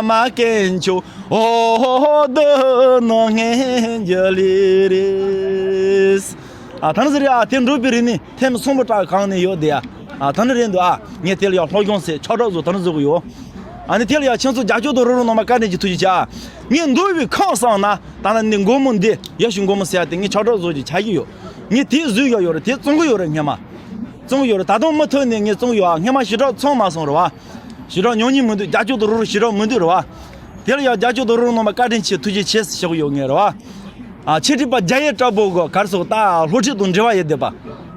མ་ཀན་ཆོ། འོ་དུ་ནོ་ངན་རྒྱ་ལི་རེས། ཨ་ཐང་ཟེར་ཡ་དེ་འགྲོ་པའི་རིག་གནས། ཐེམ་སོང་པོ་བྲག་གང་ནས་ཡོད་དེ་ཡ། ཨ་ད་ནི་རེད་འདུག་ཨ། ངས་དེ་ལ་ཡང་སློབ་སྦྱོང་ཟེར་ཆོས་གྲོགས་བཟོ་ད་ནི་བཟོ་གི་ཡོད། ཨ་ནི་དེ་ལ་ཡང་ཁྱེད་ཚོ་རྒྱབ་སྐྱོར་དང་རོགས་རམ་གནང་བ་བཀའ་དྲིན་གྱི་ཐུགས་རྗེ་ཆེ་ཨ། ངས་འདུལ་བའི་ཁམས་བསམ་ན་ད་ནི་འདི་མགོ་མོ་འདི་ཡ་ཤུ་མགོ་མོ་ཟེར་ཡ་དེ་ངས་ཆོས་གྲོགས་བཟོ་རྒྱུ་ཆགས་ཀྱི་ཡོད། ངས་དེ་བཟོས་ཡོད་ཡོད་རེད། དེ་བཙོང་གི་ཡོད་རེད་སྔས་མ། བཙོང་གི་ཡོད་རེད། ད་དུང་མུ་མཐུད་ནས་ངས་བཙོང་གི་ཡོད་ཨ། སྔས་མ་ཞི་དྲག་ཚང་མ་སོང་རེད་བ། ཞི་དྲག་ཉོ་མཁན་མི་འདུག་རྒྱབ་སྐྱོར་དང་རོགས་རམ་ཞི་དྲག་མི་འདུག་རེད་བ། དེ་ལ་ཡང་རྒྱབ་སྐྱོར་དང་རོགས་རམ་གནང་བ་བཀའ་དྲིན་ཆེ་ཐུགས་རྗེ་ཆེ་ཞུ་གི་ཡོད་ངེས་རེད་བ། ཨ་ཆེ་ཁྲི་པ་རྒྱ་ཡེ་བཀྲ་བྷོ་གི་གར་སོགས་ད་སློབ་ཁྲིད་དང་འབྲེལ་བ་ཡོད་བསྡད་པ།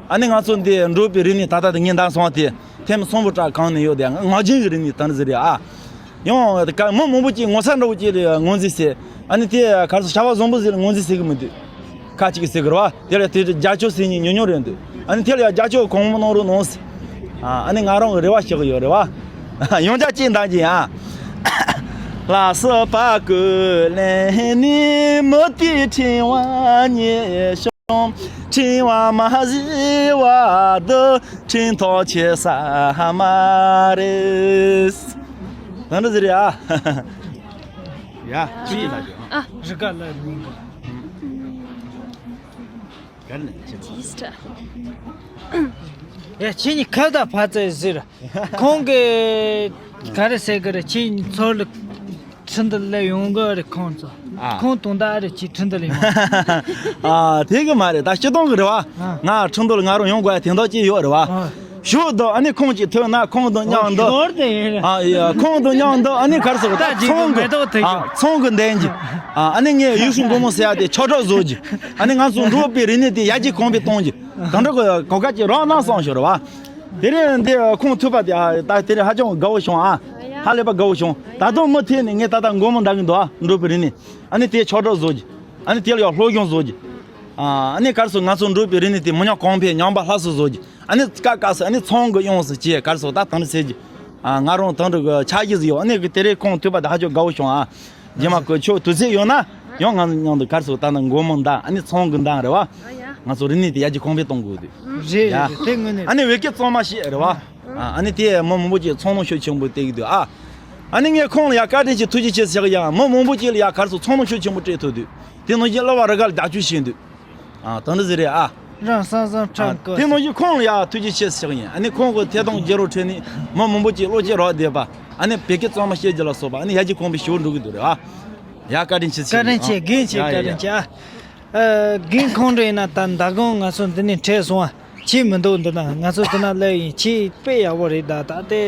ཨ་ནི་ང་ཚོ་འདི་འགྲོ་པའི་རིག་གནས་ད་ལྟ་དེ་ཉིན་ལྟར་སོང་བ་དེ་ཐེམ་སོང་པོ་བྲག་གང་ནས་ཡོད་དེ་ངག་རྒྱུན་གྱི་རིག་གནས་ད་ནི་ཟེར་ཡ་ཨ། ཡང་ད་མི་མང་པོ་ཅིག་ངོ་ཚ་འདྲ་བོ་ཅིག་ལ་ངོས་འཛིན་ཟེར། ཨ་ནི་དེ་གར་སོགས་བྱ་བ་བཟང་པོ་ཟེར་ལ་ངོས་འཛིན་ཟེར་གི་མི་འདུག་ཁ་ཅིག་གིས་ཟེར་གི་རེད་བ། དེ་ལ་དེ་རྒྱབ་སྐྱོར་ཟེར་མཁན་ཉུང་ཉུང་རེད་འདུག་ཨ་ནི་དེ་ལ་ཡང་རྒྱབ་སྐྱོར་གང་མང་གནང་རོགས་གནང་ཟེར། ཨ་ནི་ང་རང་གི་རེ་བ་ཞུ་གི་ཡོད་རེད་བ། ཡང་བསྐྱར་ཅིག་འདང་གི་ཡ། ལ་སོགས་པ་ཀུན་ལེན་ནི་མུ་ཏིག་ཕྲེང་བ་ཉེ་ཤོང་། ཕྲེང་བ་མ་བཞི་བ་དུ་ཕྲེང་ཐོག་ཆེ་ས་མ་རེད། ད་འདི་ཟེར་ཡ། ཡ་ཅི་ཡིན་ན་ཅི། ཨ། རི་ག་ལ་མིང་གི། ག་ནས་ཅི་ན། ཇི་སྟ། ཡ་ཁྱེད་གཉིས་ཁ་བརྡ་ཕར་ཙམ་ཟེར། ཁོང་གི་ག་རེ་ཟེར་གི་རེད། ཁྱེད་གཉིས་ཚུར་ལ་ཁྲིན་ཏུ་ལ་ཡོང་གི་རེད་ཁོང་ཚོ། ཨ། ཁོང་དུང་ད་རེད་ཁྱེད་ཁྲིན་ཏུ་ལ་ཡོང་། ཨ་དེ་གི་མ་རེད། ད་སྤྱི་བཏང་གི་རེད་བ། ཨ། ང་ཁྲིན་ཏུ་ལ་ང་རང་ཡོང་དགོས་ཡ་དེ་འདྲ་ཅིག་ཡོད་རེད་བ། ཨ། ཞོག་འདུག་ཨ་ནི་ཁོང་གཅིག་ཐོན་ན་ཁོང་དང་མཉམ་འདུག་ཞོར་དེ་ཡིན། ཨ་ཡ་ཁོང་དང་མཉམ་འདུག་ཨ་ནི་གར་སོང་ད་ད་ཅིག་ཚོང་གི་མེ་ཏོག་ཐོན་ཨ་ཞོག་ཚོང་གི་འདན་གྱི། ཨ་ནི་ངས་ཡུལ་ཤུལ་མགོ་མོ་ཟེར་ཡ་དེ་ཆོག་གྲོགས་བཟོ་གྱི། ཨ་ནི་ང་ཚོ་འགྲོ་བའི་རིག་གནས་དེ་ཡར་རྒྱས་གོང་འཕེལ་གཏོང་གྱི། ད་འགྲོ་གི་གོ་སྐབས་ཅིག་རག་ན་བསམ་ཞོར་བ། དེ་རིང་འདི་ཁོང་ཐུག་པ་དེ་ཨ་ད་དེ་རིང་ཧ་ཅང་དགའ་བོ་བྱུང་ཨ། ཧ་ལས་པ་དགའ་བོ་བྱུང་། ད་དུང་མུ་མཐུད་ནས་ངས་ད་ལྟ་མགོ་མོ་འདའ་གི་འདུག་ཨ། འགྲོ་བའི་རིག་གནས་ཨ་ནི་དེ་ཆོག་གྲོགས་བཟོ་གྱི། ཨ་ནི་དེ་ལ་ཡང་སློབ་སྦྱོང་བཟོ་གྱི། ཨ་ནི་གར་སོང་ང་ཚོ་འགྲོ་བའི་རིག་གནས་དེ་མི་ཉམས་གོང་འཕེལ་ཉམས་པ་སླར་གསོ་བཟོ་གྱི། ཨ་ནི་ཀ་ཀ་སི་ཨ་ནི་ཚོང་གི་ཡོངས་སུ་བྱས་གར་སོང་ད་དང་ཟེར་གྱི། ཨ་ང་རང་དང་འདྲ་གི་ཆ་གཞི་ཟིག་ཡོད། ཨ་ནི་གི་དེ་རིང་ཁོང་ཐུག་པ་དེ་ཧ་ཅང་དགའ་བོ་བྱུང་ཨ། རྗེས་མ་གི་ཆོག་དུས་ཚོད་ཡོད་ན་ཡང་ང་ཚོ་མཉམ་དུ་གར་སོང་ད་ནི་མགོ་མོ་འདའ་ཨ་ནི་ཚོང་གི་འདང་རེད་བ། ང་ཚོ་རིག་གནས་དེ་ཡར་རྒྱས་གོང་འཕེལ་གཏོང་དགོས་དུས། རེད་ཡ། རེད་རེད་དེ་དངོས་གནས། ཨ་ནི་བོད་སྐད་གཙང་མ་བཤད་རེད་བ། ཨ་ནི་དེ་མི་མང་པོ་ཅིག་ཚོང་ལམ་ཤུགས་ཆེན་པོ་བལྟ་གི་འདུག་ཨ། ཨ་ནི་ངས་ཁོང་ལ་ཡ་བཀའ་དྲིན་ཆེ་ཐུགས་རྗེ་ཆེ་ཟེར་གི་ཡ་མི་མང་པོ་ཅིག་ལ་ཡ་གར་སོང་ཚོང་ལམ་ཤུགས་ཆེན་པོ་སྤྲད་ཐུབ་འདུག་དེ་ནང་བཞིན་གླུ་བ་རི་ག་ལ་རྒྱབ་སྐྱོར་བྱས་འདུག་ཨ་དེ་འདྲ་ཟིག་རེད་ཨ། རང་སང་སང་ཨ་ཁྲང་ཀོ་དེ་ནང་བཞིན་ཁོང་ལ་ཡ་ཐུགས་རྗེ་ཆེ་ཟེར་གི་ཡིན། ཨ་ནི་ཁོང་གི་ཐད་གཏོང་བརྒྱུད་རོགས་ཁྲོད་ནས་མི་མང་པོ་ཅིག་བློ་སྐྱེད་རག་བསྡད་པ། ཨ་ནི་བོད་སྐད་གཙང་མ་བཤད་རྒྱུ་ལ་སོགས་པ་ཨ་ནི་ཡར་རྒྱས་གོང་འཕེལ་ཞེ་པོ་འགྲོ་གི་འདུག་རེད་ཨ། ཡ་བཀའ་དྲིན་ཆེ་ཟེར་གི་ཡིན། བཀའ་དྲིན་ཆེ་རྒན་ཆེ་ཡ་བཀའ་ཡ་དྲིན་ཆེ་ཡ། ཨ། ཨ། རྒན་ཁོང་འདྲ་ཡིན་ན་ད་མདང་དགོང་ང་ཚོ་འདི་ནས་འཕྲད་སོང་ཨ། ཁྱེད་མི་འདུག་འདི་ན་ང་ཚོ་འདི་ན་སླེབས་ཡིན། ཁྱེད་དཔེ་ཡག་པོ་རེད། ད་ད་ལྟའི་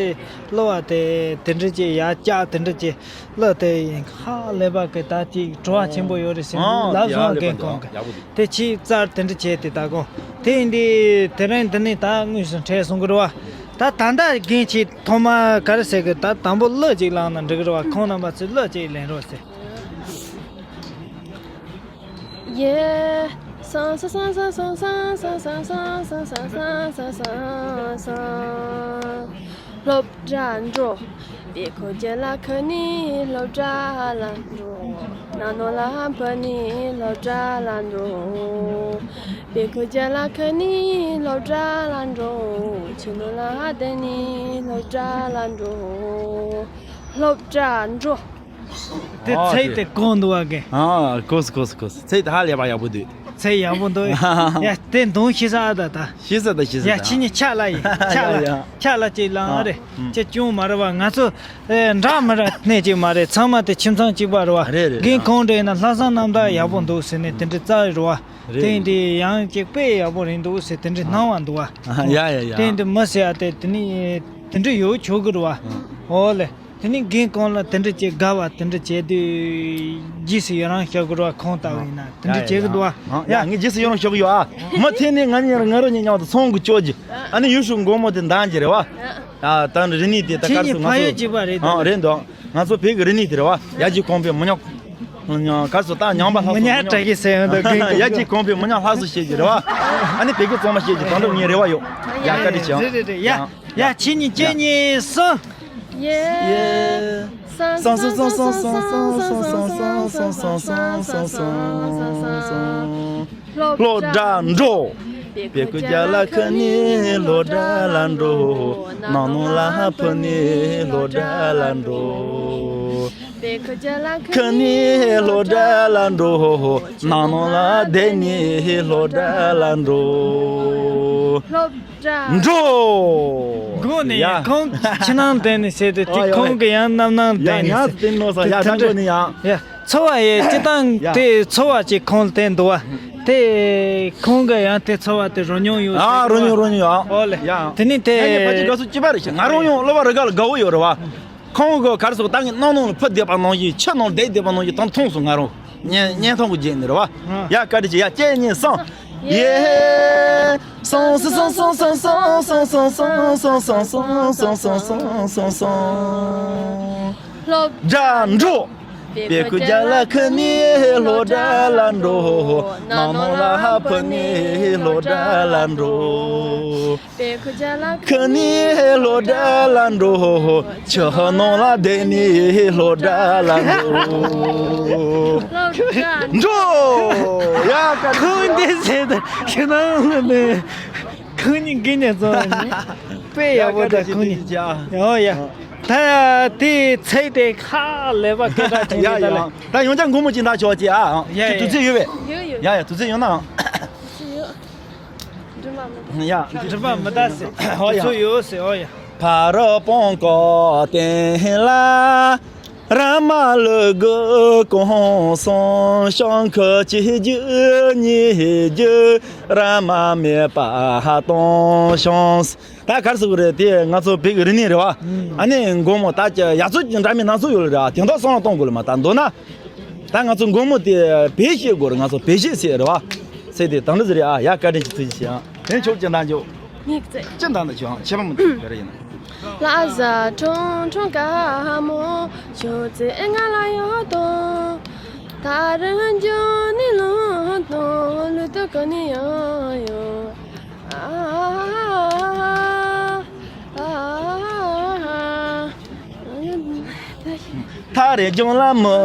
གླུ་བ་དེ་དེ་འདྲ་ཅིག་ཡར་བཀྱག་དེ་འདྲ་ཅིག་གླུ་དེ་ཡིན་ཧ་ལས་པ་གི་ད་ཅིག་བྲོ་བ་ཆེན་པོ་ཡོད་རེད་ཟེར་ཨ་ལབ་ཡ་སོང་ལས་རྒན་པ་ཁོང་གི། ཡག་པོ་འདུག་དེ་ཁྱེད་རྩར་དེ་འདྲ་བྱས་ཏེ་ད་དགོང་དེ་ཡིན་དུས་དེ་རིང་འདི་ནས་ད་དངོས་སུ་འཕྲད་སོང་གི་རེད་བ། ད་ད་ལྟ་རྒན་ཁྱེད་ཐོག་མ་ག་རེ་ཟེར་གི། ད་དང་པོ་གླུ་ཅིག་བླངས་ན་འགྲིག་གི་རེད་བ། ཁོང་རྣམ་པ་ཚོས་གླུ་ཅིག་ལེན་རོགས་ཟེར། ཡེ། སང་སང་སང་། སློབ་གྲྭ་འགྲོ། དཔེ་ཁུག་རྒྱབ་ལ་ཁ་ནས་སློབ་གྲྭ་ལ་འགྲོ། ནང་ནང་ལ་ཕབ་ནས་སློབ་གྲྭ་ལ་འགྲོ། དཔེ་ཁུག་རྒྱབ་ལ་ཁ་ནས་སློབ་གྲྭ་ལ་འགྲོ། ཕྱི་ནང་ལ་བསྡད་ནས་སློབ་གྲྭ་ལ་འགྲོ། སློབ་གྲྭ་འགྲོ། དེ་ཨ་ཚེ་དེ་དེ་གོ་འདུག་བ་གི། ཨ་གོ་སོང་གོ་སོང་གོ་སོང་། ཚེ་དེ་ཧ་ལས་པ་ཡག་པོ་འདུག་ཚེ་ཡག་པོ་འདུག་ཡ་དེ་འདོན་ཤེས་ས་ཨ་ད་ད། ཤེས་ས་ད་ཤེས་ས་ཡ་ད། ཁྱེད་གཉིས་ཕྱག་ལ་ཡིན། ཕྱག་ལ་ཡ་ཡ། ཕྱག་ལ་ཅིག་ལངས་ཨ་རེད། ཨ་ཁྱེད་ཅུང་མ་རེད་བ། ང་ཚོ་ཨེ་འདྲ་མི་འདྲ་སྣེ་གཅིག་མ་རེད། ཚང་མ་དེ་ཁྱིམ་ཚང་གཅིག་པ་རེད་བ། རེད་རེད། རྒན་ཨ་ཁོང་འདྲ་ཡིན་ན་ལྷག་བསམ་རྣམ་དག་ཡག་པོ་འདུག་ཟེར་ནས་དེ་འདྲ་རྩ་རེད་བ། རེད། དེ་འདི་ཡང་ཅིག་དཔེ་ཡག་པོ་རེད་འདུག་ཟེར་དེ་འདྲ་སྣང་བ་འདུག་བ། ཡ་ཡ་ཡ། དེ་འདི་མི་ཟེར་ཡ་དེ་དེ་ནི་དེ་འདྲ་ཡོད་ཆོག་གི་རེད་བ། ཨོ་ལེ། དེ་ནི་རྒན་ཁོང་ལ་དེ་འདྲ་བྱེད་དགའ་བ་དེ་འདྲ་བྱེད་དུས་རྗེས་སུ་ཡི་རང་བྱ་དགོས་ར། ཁོང་ལྟ་བུ་ཡིན་ན་དེ་འདྲ་ཡ་ཡ་བྱེད་ཀྱི་ཡ། འདུག་ཨ། ཡ་ཡ། ངས་རྗེས་སུ་ཡི་རང་བྱ་གི་ཡོད་ཨ། མུ་མཐུད་ནས་ང་གཉིས་ང་རང་གཉིས་མཉམ་དུ་ཚོང་གི་སྐྱོར་གྱི། ཨ་ནི་ཡུལ་ཤུལ་མགོ་མོ་དེ་འདང་གྱི་རེད་བ། ཨ་ད་ནི་རི་ནི་དེ་ད་ཁྱེད་གར་གཉིས་སོང་ང་ཕ་ཡུལ་ཚོ་གཅིག་པ་རེད་ཨ་འདུག་རེད་འདུག་ང་ཚོ་བོད་ཀྱི་རི་ནི་དེ་རེད་བ། ཡ་གྱི་གོང་འཕེལ་མི་ཉམས། གར་སོང་ད་ཉམས་པ་ལྷག་མི་སོང་ཉག་དྲག་གི་ཟེར་ཡོང་འདུག་ཡ་གྱི་གོང་འཕེལ་མི་ཉམས་ལྷག་སོང་བྱེད་ཀྱི་རེད་བ། ཨ་ནི་བོད་ཀྱི་གཙང་མ་བྱེད་ཀྱི་ད་འདུག་ངའི་རེ་བ་ཡོད། ཡ་བཀའ་དྲིན་ཆེ། རེད་རེད་རེད་ཡ། ཡ་ཡ་ཁྱེད་གཉིས་ཁྱེད་གཉིས་སོང་། ཡེ། སང་སང་སང་སང་། སློབ་གྲྭ་འགྲོ། དཔེ་ཁུག་རྒྱབ་ལ་ཁ་ནས་སློབ་གྲྭ་ལ་འགྲོ། ནང་ནང་ལ་ཕབ་ནས་སློབ་གྲྭ་ལ་འགྲོ། དཔེ་ཁུག་རྒྱབ་ལ་ཁ་ནས་སློབ་གྲྭ་ལ་འགྲོ། ནང་ནང་ལ་བསྡད་ནས་སློབ་གྲྭ་ལ་འགྲོ། སློབ་གྲྭ་འགྲོ། དགོངས་ནས་ཡ། ཁོང་ཕྱི་ནང་བསྟན་ནས་བྱས་ཏེ་དེ་ཨ་ཡ་ཁོང་གི་ཡང་རྣམ་སྣང་ཡ་བསྟན་ནས་ཡ་ཟེར། དེ་ནོ་ས་ཡ་དེ་ཐང་གོ་ནི་ཡ། ཡ། འཚོ་བ་ཡི་སྤྱི་བཏང་ཡ། དེ་འཚོ་བ་ཅིག་ཁོང་ལ་བསྟན་འདུག་བ། དེ་ཁོང་གི་ཡང་དེ་འཚོ་བ་དེ་རོ་མྱོང་ཡོད་ཨ་ཟེར་རོ་མྱོང་རོ་མྱོང་ཡ། ཨོ་ལེ། ཡ། དེ་ནི་དེ་ཡ་ཡ་ཕ་ཅི་དགའ་སུ་ཅི་པ་རེད་ཤག་ང་རང་ཡང་གློ་བ་རི་ག་ལ་དགའ་བོ་ཡོད་རེད་བ། ཁོང་གི་གར་སོགས་ད་ངས་སྣང་སྣང་ལ་ཕུ་བསྡད་པ་ནང་བཞིན་ཆུ་ནང་བསྡད་བསྡད་པ་ནང་བཞིན་དང་མཐོང་སོང་ང་རང་། བརྙན་བརྙན་ཐུང་གི་རྗེས་ནས་རེད་བ། ཡ་བཀའ་དྲིན་ཆེ་ཡ་གཅིག་གཉིས་གསུམ། ཡེ། སོང་སོང་སོང་། སློབ་གྲྭ་འགྲོ། དཔེ་ཁུག་རྒྱབ་ལ་ཁ་ནས་སློབ་གྲྭ་ལ་འགྲོ། ནང་ནང་ལ་ཕབ་ནས་སློབ་གྲྭ་ལ་འགྲོ། ཁ་ནས་སློབ་གྲྭ་ལ་འགྲོ། ཆུ་ནང་ལ་བསྡད་ནས་སློབ་གྲྭ་ལ་འགྲོ། འགྲོ། ཡ་ཀ་ཁོང་འདི་ཟེར་ད་ཁྱེད་རང་ལ་ནས་ཁོང་གཉིས་འགི་ནས་ཙོ་ནི་དཔེ་ཡག་པོ་ད་ཁོང་གཉིས། ཡོ་ཡ། ད་དེ་ཚེ་དེ་ཁ་ལས་པ་སྐད་གྲགས་ཆེན་པོ་ཡ་ད་ལ། ཡ་ད་ཡོང་ཆ་མགོ་མོ་ཅིག་འདྲ་ཆོག་ཅིག་ཨ། ཡ་ཁྱེད་དུས་ཚོད་ཡོད་པས། ཡོད་ཡོད། ཡ་ཡ་དུས་ཚོད་ཡོད་ན། ཡ། སྒྲིབ་པ་མི་འདའ་ཟེར། ཨོ་ཡ། ཚོ་ཡོད་ཟེར་ཨོ་ཡ། ཕ་རོལ་པོ་ཀོ་སྟེང་ལ། ར་མ་ལུ་གུ་གོང་སོང་ཤང་ཁུ་གཅིག་རྒྱུ་གཉིས་རྒྱུ་ར་མ་མེད་པ་ཧ་གཏོང་ཤོང་། ད་གར་སོང་རེད་དེ་ང་ཚོ་བོད་ཀྱི་རིག་གནས་རེད་བ། ཨ་ནི་མགོ་མོ་ད་ཀྱི་ཡ་ཚོ་ཀྱི་འདྲ་མིན་སྣ་ཚོགས་ཡོད་ལ་ར་དེ་འདྲ་སོང་ལ་གཏོང་དགོས་ལ་མ་ད་མདོར་ན། ད་ང་ཚོ་མགོ་མོ་དེ་བེད་ཤེས་དགོས་རེད། ང་ཚོ་བེད་ཤེས་ཟེར་རེད་བ། ཟེར་དེ་དང་འདྲ་ཟེར་རེད་ཨ། ཡ་བཀའ་དྲིན་ཆེ་ཐུགས་རྗེ་ཆེ་ཨ། དེ་ཆོག་ཅི་འདང་རྒྱོ། ངས་བཙལ། ཅི་འདང་ད་ཆོག་ཨ་ཁྱེད་པ་མི་འདུག་བེ་རེད་ཡིན། ལ་ཟ་ཁྲོང་ཁྲོང་ཀ་མོ་ཞོ་ཙེ་ཨེ་ང་ལ་ཡོད་དོ། ད་རུང་ཇོ་ནི་ལོ་དོ་ལུ་ཏོ་ཀ་ནི་ཡོ་ཡོ། ཨ་ཨ། ཐག་རིང་ལྗོངས་ལ་མི་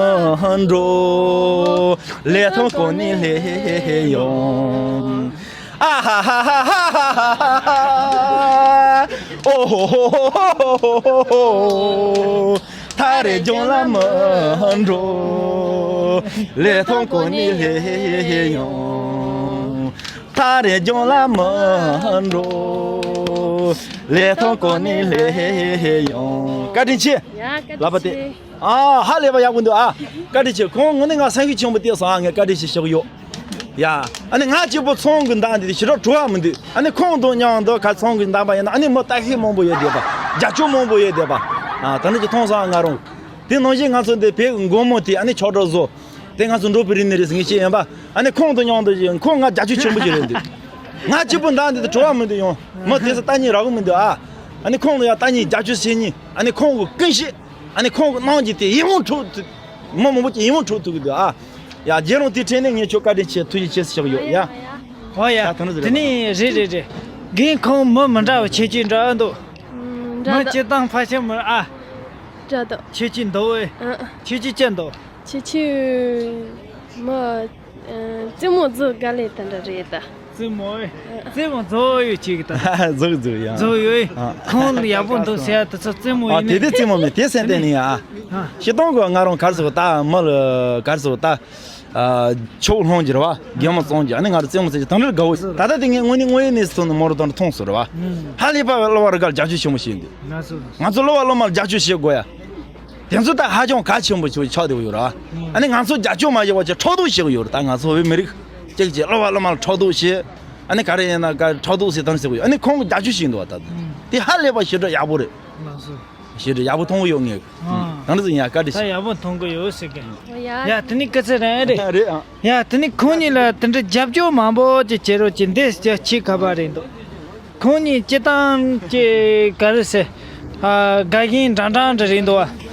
འགྲོ། ལས་མཐོང་གོ་ནས་སླེབས་ཡོང་། ཨ་ཧ་ཧ་ཧ་ཧ། ཨོ་ཧོ་ཧོ། ཐག་རིང་ལྗོངས་ལ་མི་འགྲོ། ལས་མཐོང་གོ་ནས་སླེབས་ཡོང་། ཐག་རིང་ལྗོངས་ལ་མི་འགྲོ། ལས་མཐོང་གོ་ནས་སླེབས་ཡོང་། བཀའ་དྲིན་ཆེ། ཡ་བཀའ་ལབ་པ་དེ། དྲིན་ཆེ། ཨ་ཧ་ལས་པ་ཡག་པོ་འདུག་ཨ། བཀའ་དྲིན་ཆེ། ཁོང་ངོ་ནས་ང་སེམས་ཤུགས་ཆེན་པོ་བསྟན་སོང་ཨ། ངས་བཀའ་དྲིན་ཆེ་ཞུ་གི་ཡོད། ཡ། ཨ་ནི་ང་གཅིག་པུ་ཚོང་གི་འདང་འདི་ཞེ་དྲག་བྲོ་བ་མི་འདུག་ཨ་ནི་ཁོང་དང་མཉམ་དུ་ཁ་ཚོང་གི་འདང་པ་ཡིན་ན་ཨ་ནི་མི་ལྟ་ཤེས་མང་པོ་ཡོད་བསྡད་པ། རྒྱབ་སྐྱོར་མང་པོ་ཡོད་བསྡད་པ། ཨ་ད་ནི་ཅི་མཐོང་སོང་ཨ་ང་རང་། དེ་ནང་བཞིན་ང་ཚོ་འདི་བོད་མགོན་མོ་དེ་ཨ་ནི་ཆོག་གྲོགས་བཟོ། དེ་ང་ཚོ་འགྲོ་བའི་རིག་གནས་རེད་ཟེར་ངེས་ཤེས་ཡིན་པ། ཨ་ནི་ཁོང་དང་མཉམ་དུ་ཡིན་ཁོང་ང་རྒྱབ་སྐྱོར་ཆེན་པོ་ཞིག་རེད་འདུག་ང་གཅིག་པུ་འདང་འདི་དུ་བྲོ་བ་མི་འདུག་ཡོང་། མི་དེ་ཚོ་ལྟ་ཉིན་རག་གི་མི་འདུག་ཨ། ཨ་ནི་ཁོང་ལ་ཡང་ལྟ་ཉིན་རྒྱབ་སྐྱོར་བྱེད་ཉིན་ཨ་ནི་ཁོང་གི་ཀུན་གཞི། ཨ་ནི་ཁོང་གི་གནང་རྒྱུ་དེ་ཡིད་དབང་འཕྲོག་ཐུབ། མི་མང་པོ་ཅིག་ཡིད་དབང་འཕྲོག་ཐུབ་ཀྱི་འདུག་ཨ། ཡ་རྗེ་རང་དེ་འཕྲིན་ནས་ངས་ཁྱོད་བཀའ་དྲིན་ཆེ་ཐུགས་རྗེ་ཆེ་ཟེར་ཞུ་གི་ཡོད་ཡ། ཨོ་ཡ། ད་ཐོན་ཟེར་དེ་ནས་རེད་རེད་རེད། རྒན་ཁོང་མི་མི་འདྲ་བ་ཁྱེད་ཀྱིས་འདྲ་འདུག་ཨུམ། འདྲ་མི་འདུག་སྤྱིར་བཏང་ཕལ་ཆེར་མི་ཨ། འདྲ་འདུག་ཁྱེད་ཀྱིས་འདུག་ཨེ། ཨ། ཁྱེད་ཀྱིས་ཅི་འདུག་ཁྱེད་ཀྱིས་མི། ཨ། རྩེད་མོ་རྫོགས་དཀའ་ལས་དེ་འདྲ་རེད་ད། རྩེད་མོ་ཨེ། རྩེད་མོ་རྫོགས་ཡོད་ཅིག་ད། རྫོགས་རྫོགས་ཡ། རྫོགས་ཡོད་ཨེ། ཨ། ཁོང་ཡག་པོ་འདུག་ཟེར་ཡ་དེ་ཚོ་རྩེད་མོ་ཨ་ཡིན་དེ་ནི། དེ་རྩེད་མོ་མེད་དེ་སེམས་གཏིང་ནས་ཡ། ཨ། སྤྱིར་བཏང་གི་ང་རང་གར་སོང་ད་མི་ལ་གར་སོང་ད། ཨ། ཕྱོགས་ལྷུང་གྱི་རེད་བ། རྒན་མོ་བཙོང་གྱི་ཨ་ནི་ང་རང་རྩེད་མོ་རྩེ་གྱི་དང་འདྲ་དགའ་བོ་ད་ལྟ་དེ་ངས་དངོས་གནས་དངོས་ཡོད་གནས་ཚུལ་ནས་མོ་རང་དང་མཐོང་སོང་རེད་བ། ཧ་ལས་པ་བའི་གློ་བ་རི་གར་རྒྱབ་སྐྱོར་ཆེན་པོ་བྱས་འདུག་ང་ཚོ་གློ་བ་གློ་མར་རྒྱབ་སྐྱོར་བྱེད་དགོས་ཡ། དེ་ཚོ་ད་ཧ་ཅང་གལ་ཆེན་པོ་ཆགས་བསྡད་ཡོད་ར། ཨ་ནི་ང་ཚོ་རྒྱབ་སྐྱོར་མ་བྱས་པ་ཅིག་ཕྲག་དོག་བྱེད་ཀྱི་ཡོད་རེད། ད་ང་ཚོ་བོད་མི་རིགས་གཅིག་གིས་གློ་བ་གློ་མར་ཕྲག་དོག་བྱེད། ཨ་ནི་ག་རེ་ཡིན་ན་ག་ཕྲག་དོག་བྱེད་དང་ཟེར་གྱི་ཡོད། ཨ་ནི་ཁོང་གིས་རྒྱབ་སྐྱོར་བྱེད་འདུག་བ། ད་དེ་ཧ་ལས་པ་ཞེ་དྲག་ཡག་པོ་རེད། ལགས་སོ། ཞེ་དྲག་ཡག་པོ་མཐོང་གི་ཡོད་ངས། ཨ། ད་འདི་ཚོ་ཡང་བཀའ་དྲིན་ད་ཆེ། ཡག་པོ་མཐོང་གི་ཡོད་ཟེར་གི། ཡ། ཡ་དེ་ནི་སྐུ་ཚེ་རིང་རེད། རེད་ཨ། ཡ་དེ་ནི་ཁོང་གཉིས་ལ་དེ་འདྲ་རྒྱབ་སྐྱོར་མང་པོ་ཅིག་བྱེད་རོགས་ཀྱི་འདི་ཅིག་ཁ་པར་རེད་འདུག་ཁོང་གཉིས་སྤྱིར་བཏང་གི་ག་རེ་ཟེར། ཨ། དགའ་ཞེན་འདྲ་འདྲ་འདྲ་རེད་འདུག་བ།